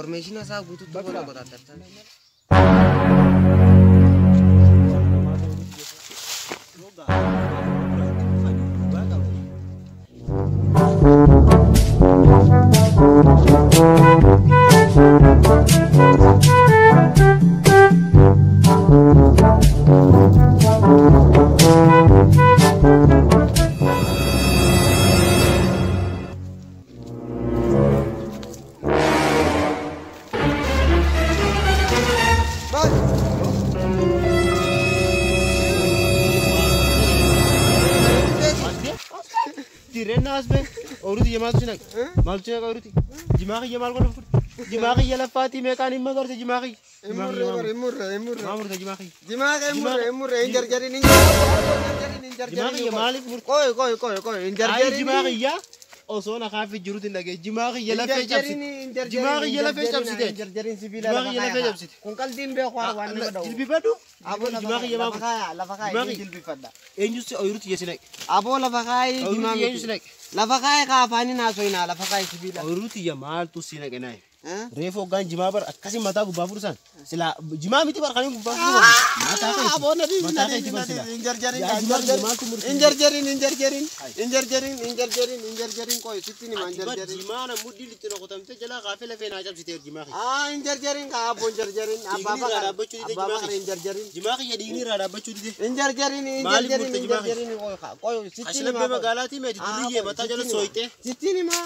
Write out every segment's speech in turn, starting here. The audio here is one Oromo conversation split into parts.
Information isaa guutuutti godha qotaattartan. Jimaa maal godhu jimaa kiyya laffaatii meeqaan hin magarse jimaa kiyya. Imurre. Maa murte jimaa kiyya. Jimaa kee imurre hin jarjarin hin jarjarin. Jimaa kiyya maaliif murte? Qoy hin jarjarin. Jimaa kiyya osoo na kaafi jirutti hin dhagee jimaa kiyya lafee cabsite. Jimaa kiyya lafee cabsite. Hin jarjarin sibiila Jimaa kiyya lafee cabsite. Kun qaldiin beeku waan nama dha'u. Jilbifadhu. Aboo Jimaa kiyya maal lafa kaayaa lafa kaayaa jilbifadha. Eenyus ooyiruutti ija si naqe. Aboo lafa kaayaa jimaa Ooyiruutti eenyu si naqe. Lafa kaayaa kaa afaaniin haasoyinaa lafa kaayaa sibiila. Ooyiruutti ija maaltu si naqe naayi. Reefu hoggaan jimaa bar akkasii mataa gubbaa fursan silaa jimaa miti bar kan gubbaa fursan. Mataa keeti. Aboo na dhiisi Mataa na keeti dhiisi bar na silaa. dhiisi hin jarjarin Yaa jimaa kiyya maaltu murte? hin jarjarin hin jarjarin hin jarjarin hin jarjarin hin jarjarin qoy sitti nima hin Ati bar jarjarin. jimaa na muddii itti noqotamte jalaa kaafee lafee naa cabsiteer jimaa kiyya. Aa hin jarjarin kaa aboo hin jarjarin abbaa Dhiigni irraa bakara dhaabbachuu dide abbaa jimaa bakara kiyya. hin jarjarin. Jimaa kiyya dhiigni irraa dhaabbachuu dide. Hin jarjarin hin Maaliif jarjarin murte hin jimaa kiyya? jarjarin qoy qoy sitti Ashlabbee nima qoy. magaalaatii meeti duriyyee mataa jala sooyitee. Sitti nima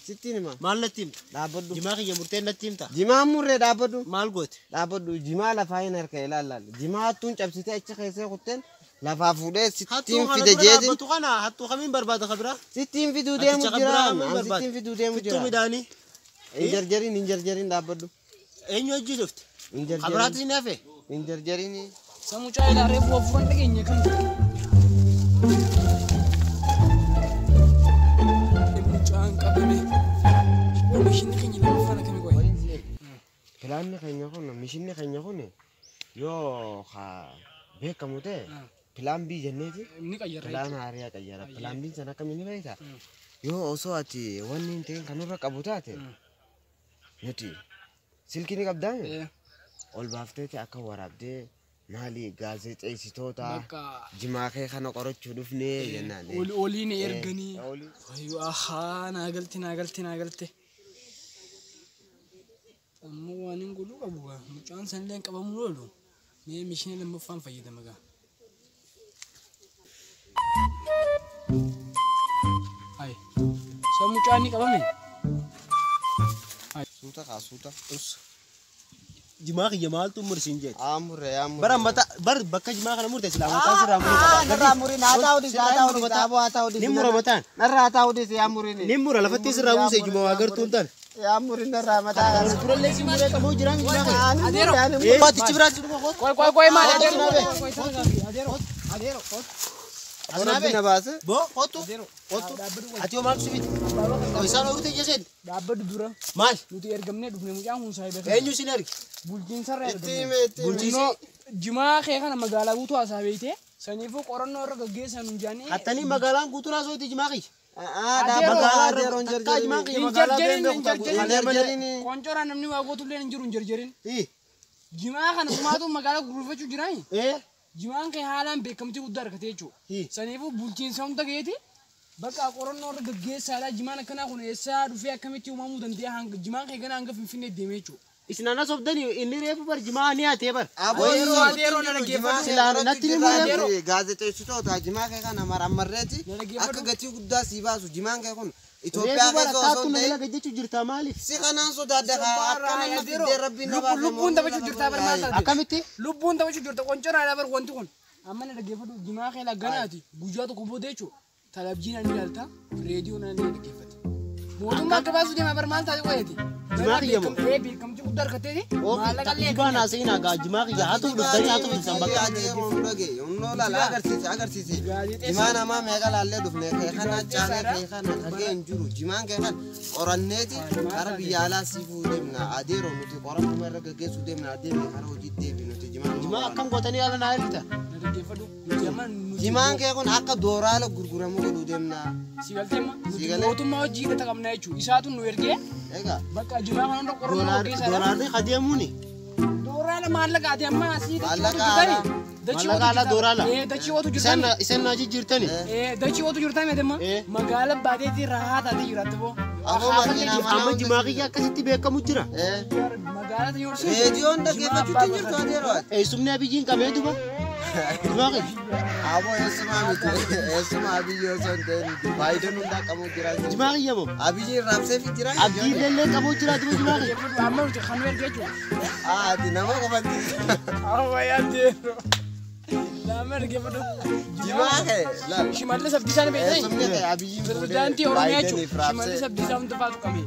sitti nima Maal natti himta? dhaabbadhu. Jimaa kiyya murtee natti himta? Jimaa murree dhaabbadhu. Maal goote? Dhaabbadhu jimaa lafaa hin harka ilaallal. Jimaa hattuun cabsitee achi keessee kutteen lafaa fuudhee Hattuu sittiin kana fide dura jeetin. dhaabbatu kana hattuu kamiin barbaada kabiraa? Sittiin fiduu deemu Hatticha kabiraa jira. kamiin barbaada? Sittiin fiduu deemu Fittuu jira. midhaanii Hin jarjarin hin jarjarin dhaabbadhu. eenyu hojii dhufte? Hin jarjarin. Kabiraatti ni hafe? Hin jarjarin. Isa mucaa ilaa reefu afuran dhageenye kan. Mucaan qabame. Oomishinni keenya lammaffaan akkamii qoye? Pilaanni keenya kun mishinni keenya kun yoo beekamu ta'e pilaan B jenneeti. Ni qayyarra Pilaan jechuudha. haaraa qayyara. Pilaan B sana akkamiin ni beektaa? Yoo osoo ati wanni hin ta'in kanurra qabu taate nuti silkii ni qabdaame ol baafteeti akka waraabdee maali gaazexeessitoota Bakka jimaa kee kana qorachuu dhufnee jennaan. oliin erganii. Wayyoo ahaa naa galte naa galte naa galte. Ammoo waan hin godhuu qabu gaa mucaan sanillee hin qabamuu oolu. Mee mishina lammaffaan fayyadama gaa. Hayi isa mucaan ni qabame. Suuta kaa suuta. Jimaa kiyya maaltu mursiin jeeti? Amurre amurre. Bara mata bar bakka jimaa kana murte silaa mataa sirraa muruu qaba. Narraa murin haa ta'u dhisi haa ta'u dhisi aboo haa ta'u dhisi. Ni mura mataan. Narraa haa ta'u dhisi yaa murin. Ni mura lafatti sirraa buuse ijuma waa gartuun tan. Yaa murin narraa mataa kana. Durallee si muree qabuu jiraan jimaa kiyya. Adeero. Atichi biraa jiru koo. Qoy qoy qoy maali adeero. Qoy adeero. Adeero. Rabbi na baase. Boo kottu kottu. Ati yoo maaltu si fide? Isaan ooyiruu ija seenti. Dhaabbadhu dura. Maal? Nuti ergamnee dhufne mucaan kun saayiba. Eenyu sin erge? Bulchiinsarra Itti ergamne. hime itti hime. Bulchiinsi Jimaa kee kana magaalaa guutuu haasaa beeyte saniifuu qorannoo irra gaggeessan hin jaanii. hattanii magaalaan guutuun haasoo jimaa kiyya. Magaalaa adeeroon Takkaa jimaa jarjarin. kiyya Hin magaalaa jarjarin beekuu hin qabu. jarjarin. Jarjarin. Qoncoraan namni waa gootullee hin jiru hin jarjarin. Jimaa kana sumaatu magaalaa gurgurfachuu jiraani. Jimaan kee haalaan beekamtii guddaa argate jechuudha. Saniifuu bulchiinsa hunda geeti bakka qorannoo irra gaggeessaadha. Jimaan akkanaa kun eessaa dhufee akkamitti uumamuu danda'a hanga jimaan kee gana hanga Finfinnee deemee jechuudha. Isin anas obdanii inni reefu bar jimaa ni hatee bar. Adeeroo adeeroo na dhaggeeffadhu. Natti ni muree. Gaazexeessitoota jimaa kee kana marammarreeti akka gatii guddaa sii baasu jimaan kee kun Itoophiyaa Reefu bar keessa osoo akkaattuu hin na ta'in jala gajjachuu jirta maaliif? si kanaan sodaadha akkana na fiddee rabbiin na baase. Lubbuun taphachuu jirta bar maal taate? Akkamitti? Lubbuun taphachuu jirta qoncoraadha bar wanti kun. Amma na dhaggeeffadhu jimaa kee lagganaati guyyaa tokko booda jechuudha. Televizyiinaan ni ilaalta reediyoon ni dhaggeeffata. Mootummaa akka baasuu deema bar maal taate qoyati? Jimaa kiyya moo? Beekamtii guddaa argatteeti maallaqa illee Jimaa naasee gaa jimaa kiyya hatuuf dhuftanii hatuuf dhuftan bakka. Agarsiise agarsiise. Jimaa namaa meeqa laallee dhufne kee kana caalee kee kana dhagee hin jiru jimaan kee kana qoranneeti kara biyya alaa siifuu deemna adeeroo nuti qorannuma irra gaggeessuu deemna adeemne kara hojii deebi nuti jimaan. Jimaa akkam gootanii ala naa ergita? Na dhaggeeffadhu nuti amma nuti Jimaan kee kun akka dooraala gurguramu godhuu deemna. si galtee amma nuti Si galee? mootummaa hojii hidhata qabna jechuudha. Isaatu nu ergee Egaa bakka jimaa kana hunda qorannoo gaggeessaadha. Doolaarri kadeemuuni. Dooraala maallaqa ati amma asii Maallaqa Maallaqa ala dooraala. Dachii ootu jirtani. Isaan naa jijjiirtani. Dachii ootu jirtani adema. Magaala baateetii rahaa taatee jiraatti boo. Aboo makiinaa mana Amma jimaa kiyya akkasitti beekamu jira. Magaala ta'e horsiisu. Reediyoon dhaggeeffachuutti hin jirtu adeeroo ati. Eessumni abiyyiin qabee duba. Jimaa kiyya. Aboo eessumaa miti. Eessumaa abiyyi osoo hin ta'in baay'een hundaa qabuu jira. Jimaa kiyya moo? Abiyyiin raabseefi jira. Abdiin illee qabuu jira duba jimaa kiyya. Amma nuti kan nu erge jechuudha. Ati nama qofatti. Amma yaadeero. Nama erge fudhu. Jimaa kee laal. Shimallis Abdiisaa ni beektaa? Eessumni kee abiyyiin Pirezidaantii Oromiyaa jechuudha. Shimallis Abdiisaa hunda faatu qabee.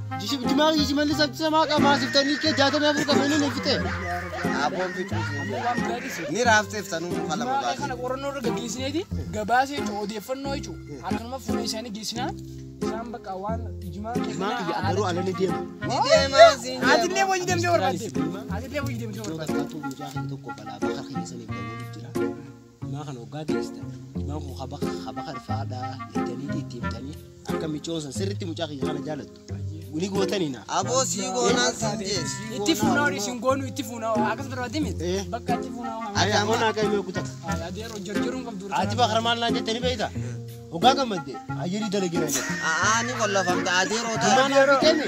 Jimaa kiyya Shimallis Abdiisaa maa qamaa siftanii kee 64 qabee ni fixe. Aboon fixuu Waan biraadis. ni raabseef sanuu muka lama Jimaa baase. kana qorannoo irra gaggeessineeti gabaasa jechuudha odeeffannoo jechuudha. Akkanuma fuula isaanii geessinaa isaan bakka waan jimaa Jimaa kiyya garuu ala ni deema. Ni deemaa siin Atillee wajji deemtee barbaadde. Atillee wajji deemtee Iddoo barbaadde. takkaatu mucaa kiyya tokko balaa bakka kiyya saniif dabalu jira. Jimaa kana hoggaa geessitan. Jimaan kun habaka irfaadhaa jettanii itti himtanii akka michoon san sirriitti mucaa kiyya kana jaalattu. Ni gootanii na. Aboo sii goonaan siin jee. Itti fuunaa horii siin goonu itti fuunaa akkas barbaadde miti. Bakka itti fuunaa Ati ammoo naa qayyee kutaa. Adeeroo jarjaruun qabdu. Ati bakka maal naan jettanii beektaa? Hoggaa gammadde ayyarii dalagina jette. Aa ni qollofamta adeeroo taa'e. Jimaan naa fixeemi.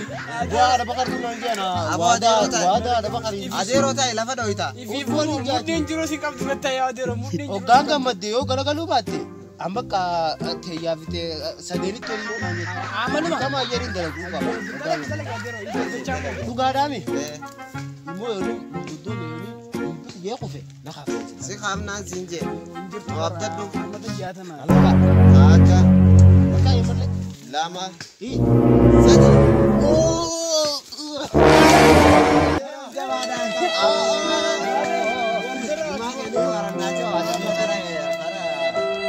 Waa haadha bakartuu naan jeena. Aboo adeeroo taa'e. Waadaa haadha bakarii. Adeeroo taa'e lafa dhoyita. Ifiifuu mudheen jiruu si qabdu gatta yaa adeeroo mudheen jiruu. Hoggaan gammadde yoo galagaluu baatte amma akka teeyyaa fitee sadeenitti oluu naan jette. Amanuma. Kama ayyariin dalaguu qaba. Dalaga dalaga adeeroo jechaa qabu. Dhugaadhaami. Immoo yooni gurguddoo yooni yee kufe na kaafte. Si kaafnaan siin jee. Abdaddu. Uummata jaatama. Alaka. Akka Bakka eefalle. lama Ii. sadi. Jimaa kee ni warannaa jira. Amma kara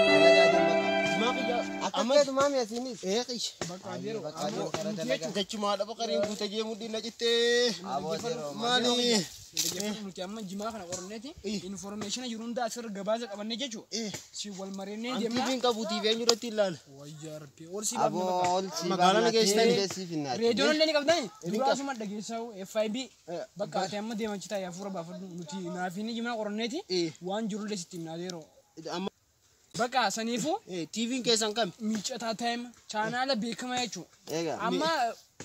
dalagaa deema. Jimaa kiyya Akka keetumaa mi'asiinis. ee qiyya. Bakka adeeroo. Dachumaa haadha bakariin guute jee mudhiin na cittee. Aboo adeeroo. Maali? Nuti amma jimaa kana qoranneeti informeeshina jiru hunda asirra gabaasa qabannee jechuudha. Si wal marinnee deemnaa. Antiifiin qabu tiivii eenyu irratti ilaala. Wayyaa rabbi ol si baafne Aboo bakka. ol si Magaalaa baafna geessitanii? siif hinnaati. Reediyoon illee ni qabdani. Duraa suma dhageessaa FIB bakka ati amma deeman citaa yaa fuura baafadhu nuti naafiin jimaa qoranneeti waan jirullee sitti himna adeeroo. Amma Bakka saniifuu tiiviin keessan kami? miicataa taa'ima chaanaala beekamaa jechuudha. Egaa. Amma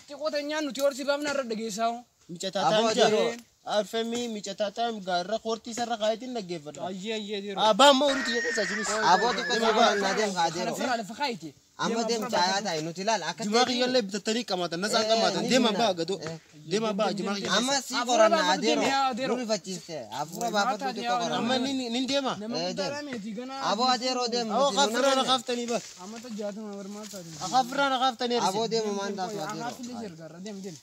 xiqqoo teenyaan nuti ol si baafna irra dhageessaa. Micataa Aboo taa'im jira. adeeroo. Arfamii micataa taa'im gaarra koortii sarara kaayetiin dhaggeeffadha. Ayyee ayyee adeeroo. Abbaa amma horii xiyya keessa isinis. Aboo xiqqoo si qorannaa deem kaa Kana adeeroo. fuula lafa kaayite. Amma deem caayaa taa'e nuti ilaal akka Jimaa kiyyallee bitattanii qamaatan nasaan qamaatan deema baa gadoo deema baa jimaa kiyya. Amma si Hafuura qorannaa baafadhu deemi yaa adeeroo. adeeroo. Nu rifachiiste. Hafuura baafadhu xiqqoo Amma qorannaa. nin deema. Nama guddaadhaa miti ganaa. Aboo adeeroo deem. Awwa nuti nu kaafirraa na namanne. kaaftanii ba. Amata jaatama barmaa taate. Akaafirraa na kaaftanii Aboo erse. deemu maan taatu adeeroo. Akaafillee jirgarra deem deem.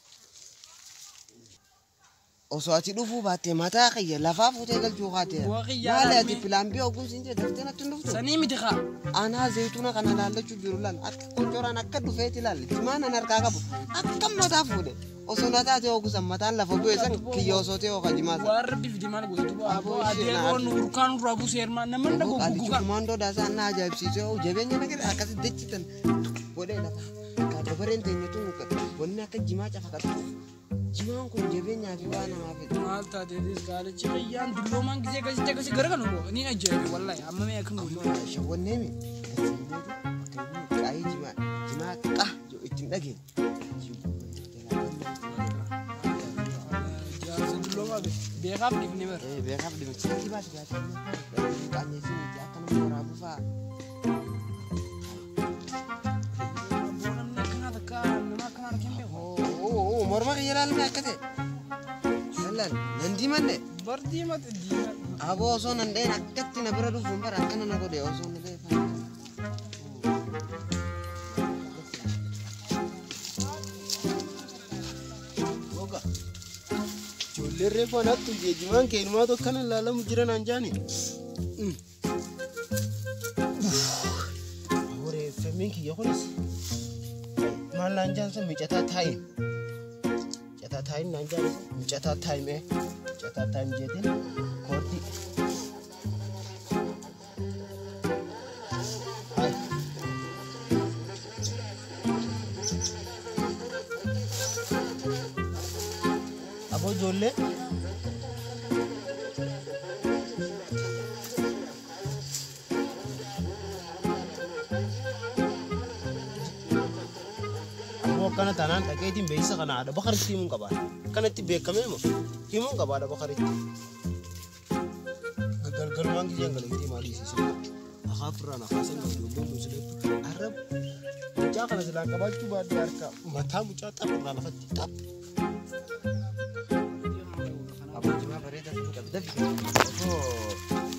Osoo ati dhufuu baatte mataa kiyya lafaa fuutee galchuu kaatee. Waa kiyyaa Maali ati laafni. pilaan bii oguun siin jee daftee natti hin dhuftu. Sanii miti kaa. Anaa zayituuna kana laallachuu jiru laal akka qoncoraan akka dhufeeti laal jimaan an harkaa qabu akka mataa fuudhe osoo na taate ogusan mataan lafa bu'e san kiyya osoo ta'e oka jimaa san. Waan rabbi fide maal gootu Aboo aboo ishee na adeeroo nu urkaan nurraa buusee hirmaa nama hin dhagu Qaalichi gugaa. kumaandoo daasaa na ajaa'ibsiisee oo jabeenya na gadi akkasi dachitan godhee lafa ka dabareen teenya tun wanni akka jimaa cafaqattu jimaan kun jabeenyaa fi waa namaa fedha. Maal taateetis qaalichi kiyyaan dulloomaan gisee akkasitti akkasii garagalu boo ni ajaa'ibe wallahi amma mee akkam gootu. Amma shawwanneemi gatseenyeetu bakka inni qaayii jimaa jimaa qa jedhu ittiin dhageenye. Jaarsa dulloomaa beekaaf dhifne bara. Beekaaf dhimma siitii baasi gaafii qaanyeessin itti akka nama waraabuu fa'a. Aboo namni akkanaa takka nama akkanaa argee hin beeku. Morma kiyya ilaalme akka ta'e. Lallaal nan diimanne. Bar diimate diima. Aboo osoo nan dha'in akkatti na bira dhufuun bara akkana na godhe osoo na dha'e fa'a. Ijoolleen reefu anattu geejjibaan keenumaatu akkana ilaalamu jiran aan jaani. Horii FM'n kiyya kunis maal naan jaan sun micataa taa'im. Micataa taa'im naan jaan sun micataa taa'im micataa taa'im jeetiin koortii. Hai. Ijoollee Aboo akkana taanaan dhaqeetiin beeksisa kana haadha Bakaritti himuun qabaa. Akkanatti beekamee moo himuun qabaa haadha Bakaritti. Galgalumaan giseen galateetti maalii isiisu. Akaafurraan akaasan qabu ijoolleen kun silattu arraba. Mucaa kana silaan qabaachuu baadhee harka mataa mucaa xapharraa lafatti xaph. Aboo jimaa bareedaa fi qabdi dafi. Osoo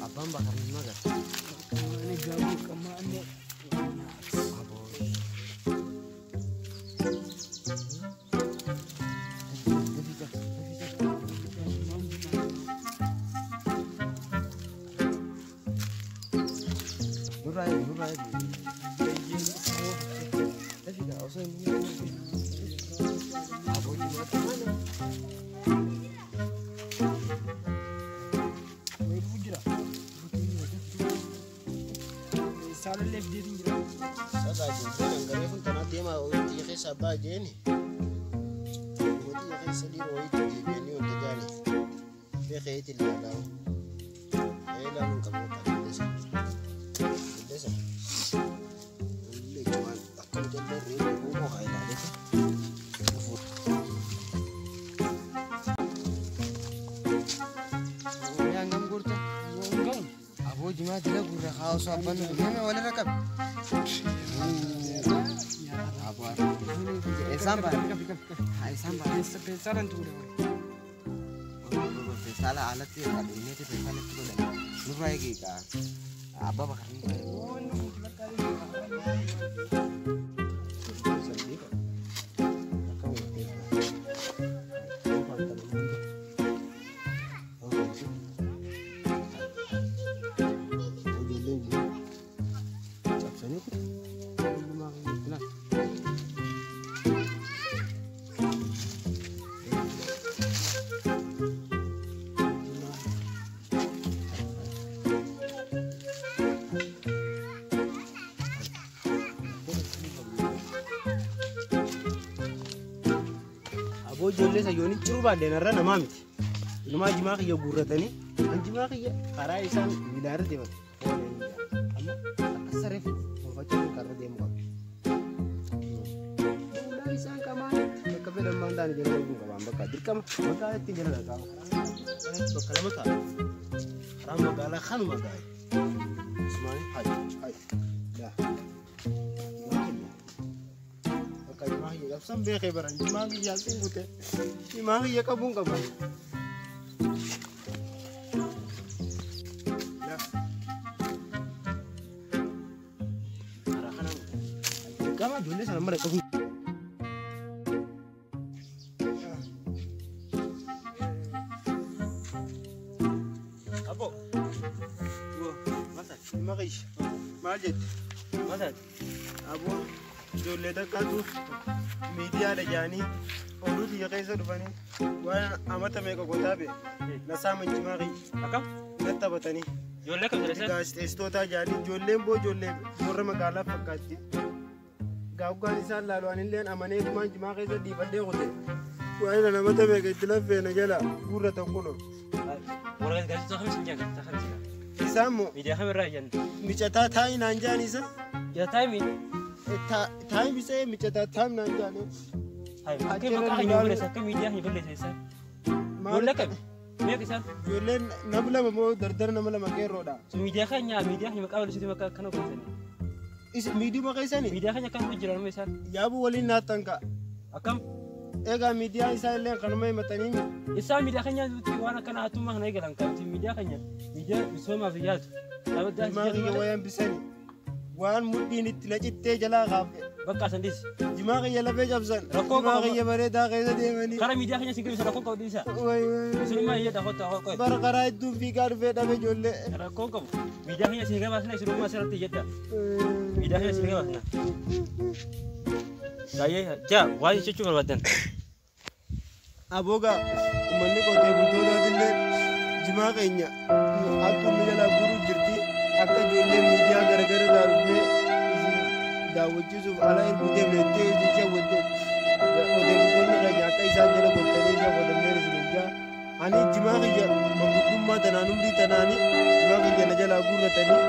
abbaan Bakar hin magarre. Ani gaabuu qammaa inni. Aboo. Dafi cabsi dafi cabsi. Nurraa eegi nurraa eegi. Dafi gaa osoo hin Aboo jimaa kana. Wayii dhufu jira. Saalallee fideetiin jira. Sagaa ijoolleen hangaree kun tanaa deemaa wayii keessa abbaa jeeni. Mootii keessa dhiira wayiitti deebi'anii wanta jaani. Beekeetti ilaalaa. Ilaaluun qabu akka qilleessa. Qilleessa. Illee jimaan akkam jallee reefu guuboo haa ilaaleetu. Mee hangam gurte? Yoo hin ga'u. Aboo jimaa dila gurra haa osoo abbaan nu mee walirra qabi. Aboo eessaan baane? Haa eessaan baane? Peessaalaan tuure. Feestaala alatti irraa dhumneeti feestaala itti godhan. Nurraa eegi gaa. Abbaa Bakar nurraa eegi. Yoo inni fuuti bakka Aboo ijoollee sayyooniin ciruu baadheen irra namaa miti. Inumaa jimaa kiyya guurratanii an jimaa kiyya karaa isaan miilaan irra deeman. Amma akka saree fuunfachaa karra deemu qabu. Fuulaan isaan qamaan bakka fedhan maan ta'an jala darbuun qabaan bakka dirqama magaalaa ittiin jala dhaqaa. Bakka lama ta'a. Karaan magaalaa kanuma gaa'e. Usmaani hayi hayi daa. Bakka jimaa kiyya qabsan beekee baran jimaa kiyya asiin kute jimaa kiyya qabuun qaba. Karaa kanaan dirqama ijoollee sana mara qabuun. Aboo. Jimaa kiyya maal jette? Aboo ijoollee takkaatu miidiyaadha jaanii oduu xiyya keessa dhufanii waan amata meeqa qotaa bee na saaman jimaa kiyya Akkam? natti taphatanii Ijoollee kam jedhe gaazexeessitoota jaanii ijoolleen boo ijoollee warra magaalaa fakkaatti. Gaaggaan isaan laalu anilleen amanee gumaan jimaa keessa dhiifadhee qote waan na namata meeqa itti laffeena jala guurratan kunoo. Warra gaazexeessitoota kam isin jaan gaazexeessitoota kam isin Isaan moo miidiyaa kam irraa ijaan? micataa taayi naan jaan isa Jaa taayimi. taayim isee micataa taayim naan jaanii. Akka maqaa keenya balleessa akka miidiyaa keenya balleessa isaan. Ijoollee kam? Meeqa isaan? Ijoolleen nama lama moo dardara nama lama qeerroodha. Miidiyaa keenya maqaa balleessitu maqaa akkana godhatanii. Isa miidiyuma keessani Miidiyaa keenya akkana godhu jiran isaan. yaabuu waliin naattan ka'a. Akkam? Egaa miidiyaa isaa illee kanuma himatanii Isaan miidiyaa keenya waan akkana hatummaa kana eegalan qabdi miidiyaa keenya miidiyaa misoomaaf yaadu. Jimaa kiyya wayaan bisani waan mudhiin itti lacittee jalaa kaafte. Bakka asan dhiisi. Jimaa kiyya lafee cabsan. Rakkoo Jimaa qaba. kiyya bareedaa keessa deemanii. Karaa miidiyaa keenya si gabisa rakkoo qabu dhiisa. Wayi wayi. Isinummaa iyyadha kottaa qoqqoe. Bara karaa hedduun fiigaa dhufee dhabe ijoollee. Rakkoo qabu. Miidiyaa keenya si gabaasna isinummaa asirratti iyyadha. Miidiyaa keenya si gabaasna. Baay'ee jaa waan jechuu barbaadan. Aboogaa uummanni qotee bultootaatillee jimaa keenya hattuun nu jalaa guuruu jirti akka ijoollee miidiyaa garagara irraa dhufnee isin daawwachiisuuf ala erguu deemne jettee isin shawwatte qotee bultoonni keenya akka isaan jala gortanii shawwatamneen isin ejjaa Ani jimaa kiyya manguddummaa tanaan umrii tanaanii jimaa kiyya na jalaa guurratanii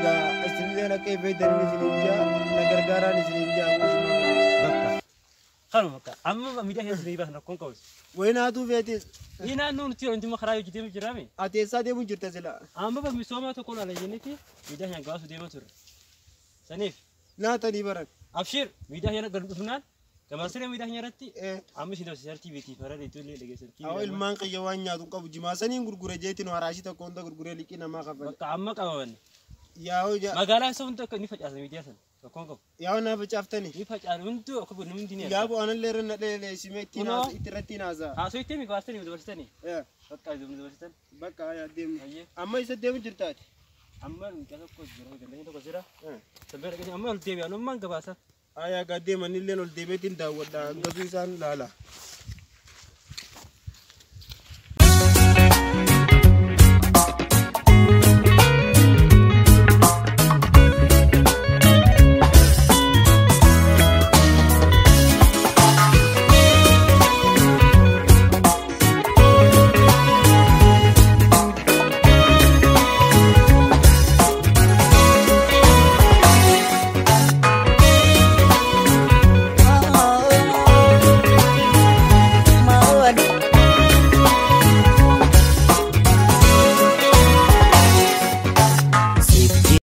gaa isinillee akka ifeetanii isinin jaa na gargaaraan isinin jaa jimaa kana. Bakka. Kanuma bakka. Amma miidiyaa keessa ni baasan rakkoon qabus. Wayinaatuu feetis. Ni naannoo nuti yeroo inni karaa hojii deemu jiraame. Ati eessaa deemu jirta sila? Amma bakka misoomaa tokko laala jennetti miidiyaa keenya gabaasuu deema turre. Saniif. Naatanii baran. Abshir miidiyaa keenya gad dhufnaan gabaasiree miidiyaa keenya irratti amma isin dabsisaa TVT fara reetollee dhageessan. Awwa ilmaan kiyya waan nyaatu hin qabu jimaa saniin gurgure jeetiin haraashii tokko hunda gurguree liqii namaa kafale. Bakka amma qabamanne. Yaa'oo ja. Magaalaa isa hunda akka ni facaasa miidiyaa sana tokkoon qabu. Yaa'oo naa facaaftani. Ni facaasa hunduu akka godhu hundi ni Yaa bu'aanallee irra na dheeleessimee ittiin Kunoo. haasa itti irratti haasa. Haasoo itti gabaastanii dabarsitanii. Bakka dabarsitan. Bakka yaa deemnu. Amma isa deemu jirtaati. Amma mucaa tokko jira gandeen tokko jira. Sabbe dhaqee amma ol deebi'an ammaan gabaasa. Ayaa gaa deemanillee ol deebiitiin daawwadha hangasuu isaan laala.